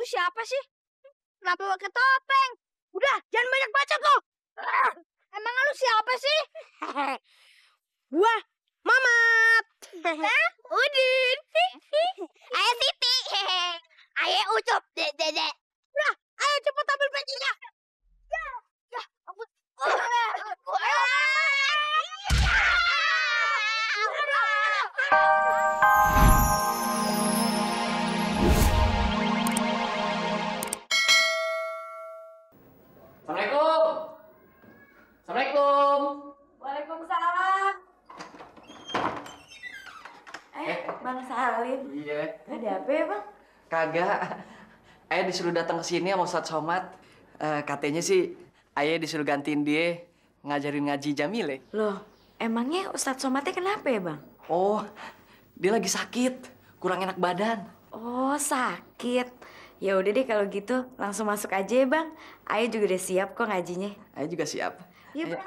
siapa sih? Kenapa pakai topeng? Udah, jangan banyak bacot lo. Emang lu siapa sih? Gua Mamat. Udin. Ayo Siti. Ayo Ucup. Dede. Udah, ayo cepet ambil pecinya. Ya, ampun. Assalamualaikum. Assalamualaikum. Waalaikumsalam. Bang Salim. Iya. Ada apa ya, Bang? Kagak. Ayah disuruh datang ke sini sama Ustadz Somad. Katanya sih ayah disuruh gantiin dia ngajarin ngaji Jamile. Loh, emangnya Ustadz Somatnya kenapa ya, Bang? Oh, dia lagi sakit, kurang enak badan. Oh, sakit. Ya udah deh kalau gitu, langsung masuk aja ya, Bang. Ayah juga udah siap kok ngajinya. Ayah juga siap. Iya, Bang.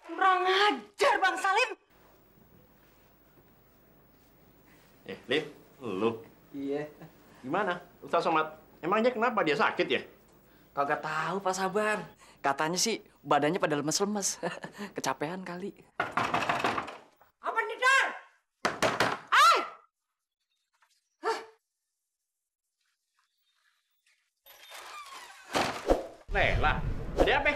Kurang ajar, Bang Salim. Lim, lu Iya. gimana? Ustaz Somad, emangnya kenapa dia sakit ya? Kagak tahu Pak Sabar. Katanya sih badannya pada lemes-lemes. Kecapean kali. Apa nih, Dar? Lela, ada apa?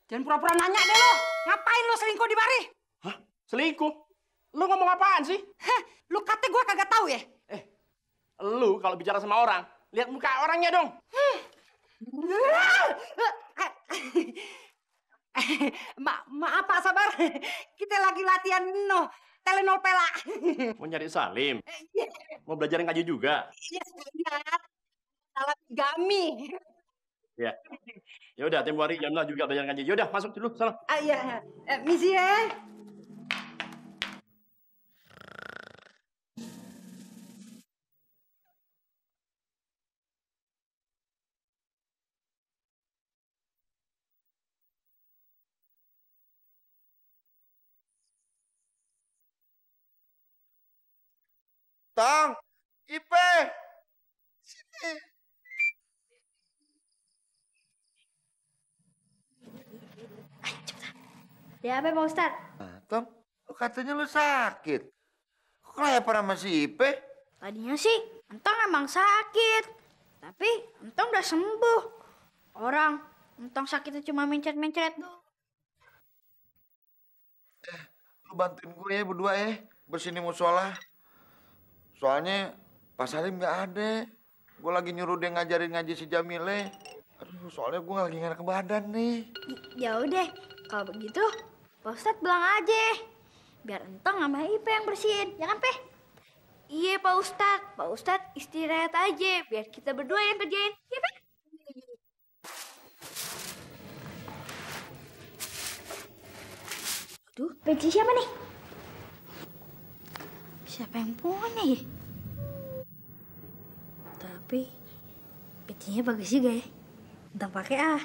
Jangan pura-pura nanya deh lo. Ngapain lo selingkuh di mari? Hah? Selingkuh? Lu ngomong apaan sih? Heh, lu kata gue kagak tahu ya? Lu kalau bicara sama orang, lihat muka orangnya dong. Maaf Pak Sabar. Kita lagi latihan telenovela. Mau nyari Salim? Mau belajar ngaji juga? Iya, lihat. Salah gami. Ya. Ya udah, tempo hari Jamlah juga belajar ngaji. Yaudah, masuk dulu sana. Iya. Misi ya. Tang, Ipe, sini. Ya apa Pak Ustadz? Tang, katanya lu sakit. Kok kelayapan sama si Ipe? Tadinya sih Entong emang sakit. Tapi Entong udah sembuh. Orang Entong sakitnya cuma mencret-mencret. Lu bantuin gue ya berdua ya, bersini musola. Soalnya Pak Salim nggak ada. Gue lagi nyuruh dia ngajarin ngaji si Jamile. Aduh, soalnya gue lagi nggak enak badan nih. Ya udah, kalau begitu Pak Ustadz bilang aja. Biar Entong sama Ipe yang bersihin, ya kan, Pe? Iya, Pak Ustadz. Pak Ustadz istirahat aja, biar kita berdua yang kerjain. Ya, Pe? Aduh, peci siapa nih? Siapa yang punya ya? Tapi pecinya bagus juga ya. Entah pakai ah.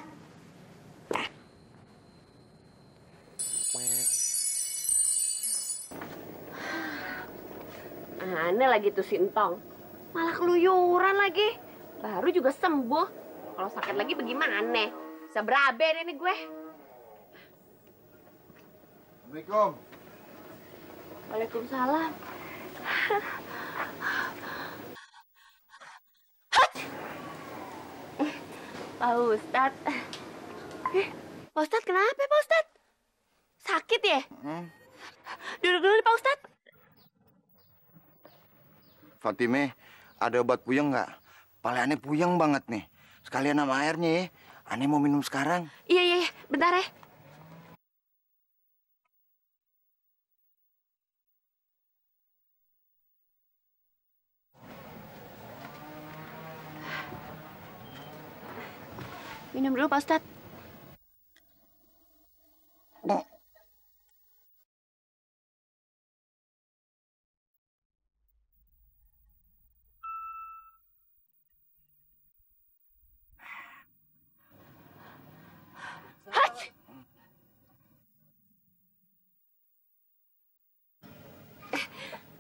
Aneh lagi tuh si Entong. Malah keluyuran lagi. Baru juga sembuh. Kalau sakit lagi bagaimana? Bisa berabe deh nih gue. Assalamualaikum. Waalaikumsalam. Pak Ustadz. Pak Ustadz kenapa Pak Ustadz? Sakit ya? Duduk dulu Pak Ustadz. Fatime, ada obat puyeng nggak? Pala aneh puyeng banget nih. Sekalian sama airnya ya. Aneh mau minum sekarang. Iya. Bentar ya. Minum dulu Pak Ustadz.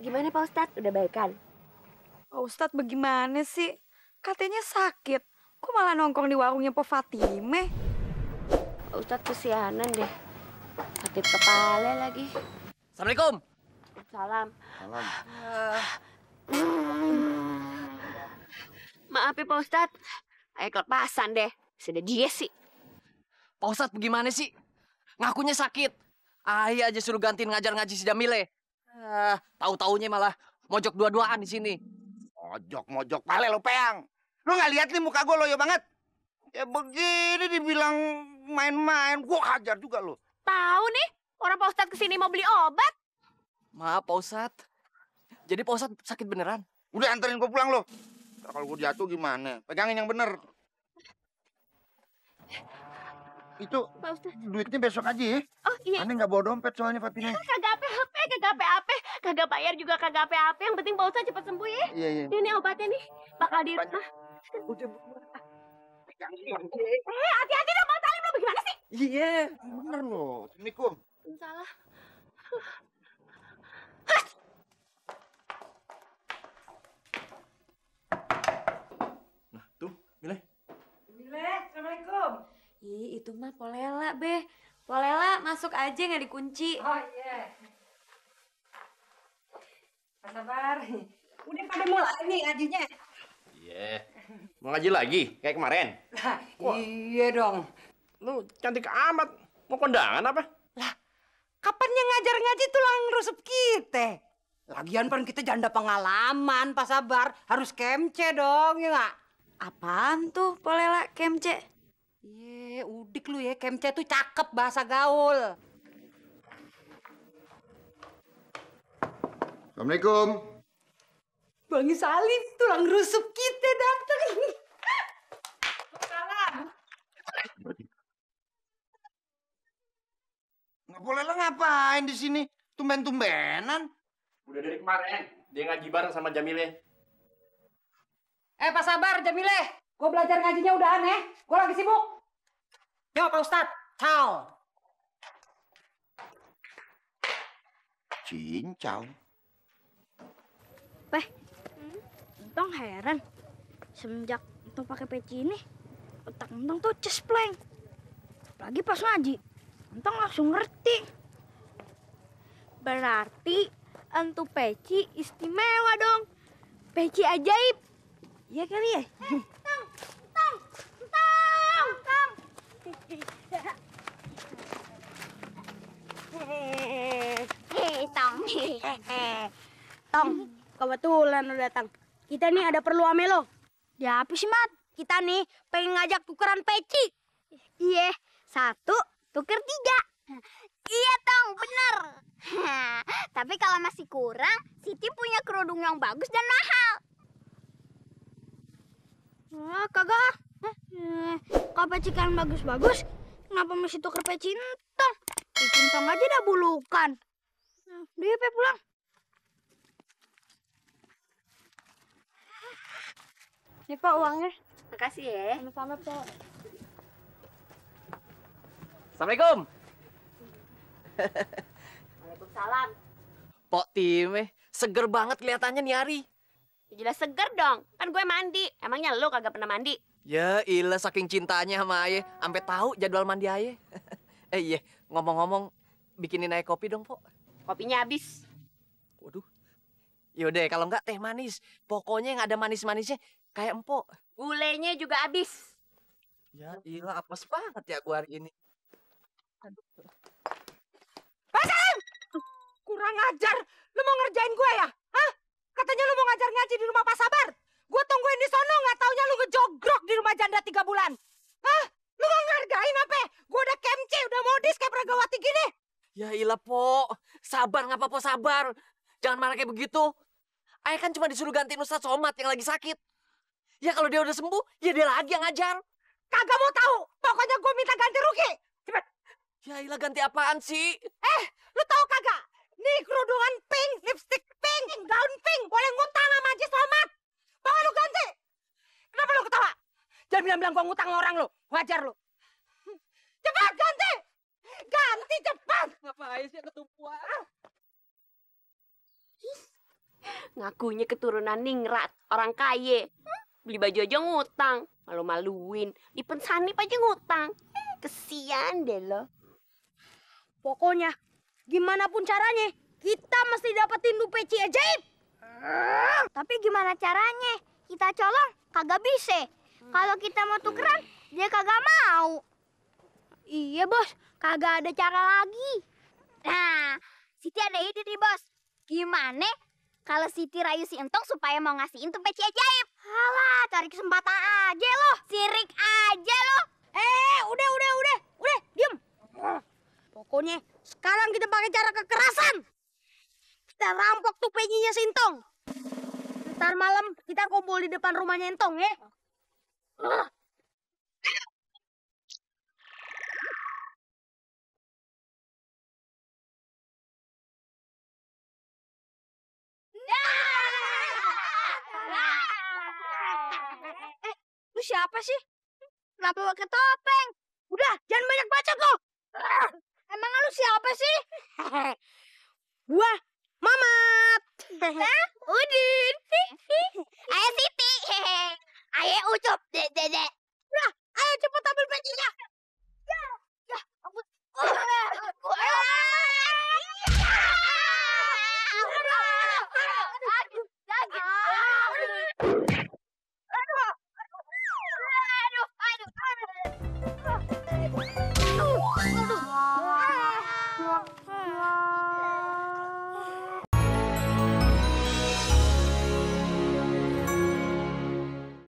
Gimana Pak Ustadz? Udah baikan? Pak Ustadz bagaimana sih? Katanya sakit. Kok malah nongkrong di warungnya Po Fatime? Pak Ustadz kesianan deh. Sakit kepala lagi. Assalamualaikum. Salam. Salam. Maaf ya Pak Ustadz. Ayo kelepasan deh. Sudah dia sih. Pak Ustadz bagaimana sih? Ngakunya sakit. Ayah aja suruh gantiin ngajar ngaji si Jamile. Tahu-taunya malah mojok dua-duaan di sini. Mojok pale lo Peang. Lo nggak lihat nih muka gue loyo banget. Ya begini dibilang main-main, gue hajar juga lo. Tahu nih, orang Pak Ustadz kesini mau beli obat. Maaf Pak Ustadz. Jadi Pak Ustadz sakit beneran? Udah anterin gue pulang lo. Kalau gue jatuh gimana? Pegangin yang bener. Itu Pak Ustadz. duitnya besok aja ya. Oh iya. Aneh nggak bawa dompet soalnya Fatina. Kagak apa-apa, kagak apa-apa. Kagak bayar juga kagak apa-apa. Yang penting Pak Ustadz cepat sembuh ya. Iya, iya. Ini obatnya nih. Bakal di... Banyak. Hah? Hati-hati dong Pak Salim lo bagaimana sih? Iya, bener lo. Assalamualaikum. Salah. Nah, tuh, Mile. Mile, Assalamualaikum. Ih, itu mah Polela, Be. Polela masuk aja nggak dikunci. Oh iya. Pak Sabar. Udah pada mulai nih ngajinya. Iya. Mau ngaji lagi, kayak kemarin? Iya dong. Lu cantik amat. Mau kondangan apa? Kapannya ngajar ngaji tulang rusuk kita? Lagian kan kita janda pengalaman, Pak Sabar. Harus kemce dong, ya nggak? Apaan tuh Polela kemce? Iya, udik lu ya. Kemce tuh cakep bahasa gaul. Assalamualaikum. Bang Salim, tulang rusuk kita datang. Salam. Nggak boleh lah ngapain di sini? Tumben-tumbenan. Udah dari kemarin. Dia ngaji bareng sama Jamile. Pak Sabar, Jamile. Gue belajar ngajinya udah aneh. Gue lagi sibuk. Yo, Pak Ustadz. Ciao. Cincau. Peh, Entong heran. Semenjak Entong pakai peci ini, otak Entong tuh cespleng. Apalagi pas ngaji, Entong langsung ngerti. Berarti Entu peci istimewa dong. Peci ajaib. Iya kali ya? Tong, kebetulan lo datang. Kita nih ada perlu ame lo. Ya apa sih, Mat? Kita nih pengen ngajak tukeran peci. Iya, 1 tuker 3. Iya, Tong, bener. Tapi kalau masih kurang, Siti punya kerudung yang bagus dan mahal. Kagak. Kalau peci kan bagus-bagus, kenapa mesti tuker peci Entong? Peci Entong aja dah bulukan. Dia pe pulang. Nih Pak uangnya. Makasih ya. Sama-sama Pak. Assalamualaikum. Waalaikumsalam. Pok Time, seger banget kelihatannya nih hari. Ya jelas seger dong. Kan gue mandi. Emangnya lu kagak pernah mandi? Ya ilah saking cintanya sama Aye, sampai tahu jadwal mandi Aye. Iya, ngomong-ngomong, bikinin Aye kopi dong, Pok. Kopinya habis. Waduh. Yaudah, kalau enggak teh manis. Pokoknya yang ada manis-manisnya kayak empok. Gulenya juga habis. Ya ilah, apes banget ya gua hari ini. Kurang ajar. Lu mau ngerjain gue ya? Hah? Katanya lu mau ngajar ngaji di rumah Pak Sabar. Gue tungguin di sono, nggak taunya lu ngejogrok di rumah janda 3 bulan. Hah? Lu nggak ngargain apa? Gue udah kemce, udah modis kayak Pragawati gini. Ya ilah, Pok. Sabar, nggak apa-apa, sabar. Jangan marah kayak begitu. Ayah kan cuma disuruh gantiin Ustadz Somad yang lagi sakit. Ya kalau dia udah sembuh, ya dia lagi yang ngajar. Kagak mau tahu. Pokoknya gue minta ganti rugi. Cepet. Ya ilah, ganti apaan sih? Lu tahu kagak? Nih kerudungan pink, lipstick pink, gaun pink. Boleh ngutang sama Haji Somad. Bawa lu ganti. Kenapa lu ketawa? Jangan bilang-bilang gue ngutang sama orang lu. Wajar lu. Cepat ganti. Ganti cepat. Ngapain sih ketumpuan? Ngakunya keturunan ningrat, orang kaya. Beli baju aja ngutang, malu-maluin. Dipensanip aja ngutang. Kesian deh lo. Pokoknya, gimana pun caranya, kita mesti dapetin tuh peci ajaib. Tapi gimana caranya? Kita colong kagak bisa. Kalau kita mau tukeran, dia kagak mau. Iya, Bos. Kagak ada cara lagi. Nah, Siti ada ide nih, Bos. Gimana kalau Siti rayu si Entong supaya mau ngasihin tuh peci ajaib? Halah, cari kesempatan aja lo. Sirik aja lo. Udah, diem. Pokoknya, sekarang kita pakai cara kekerasan. Kita rampok tuh pecinya si Entong. Ntar malam kita kumpul di depan rumahnya Entong ya. Lu siapa sih? Kenapa pakai topeng? Udah, jangan banyak bacot lo. Emang lu siapa sih? Gua Mamat. Udin. Ayo Siti. Ayo Ucup. Dek. Udah, ayo cepet ambil pecinya.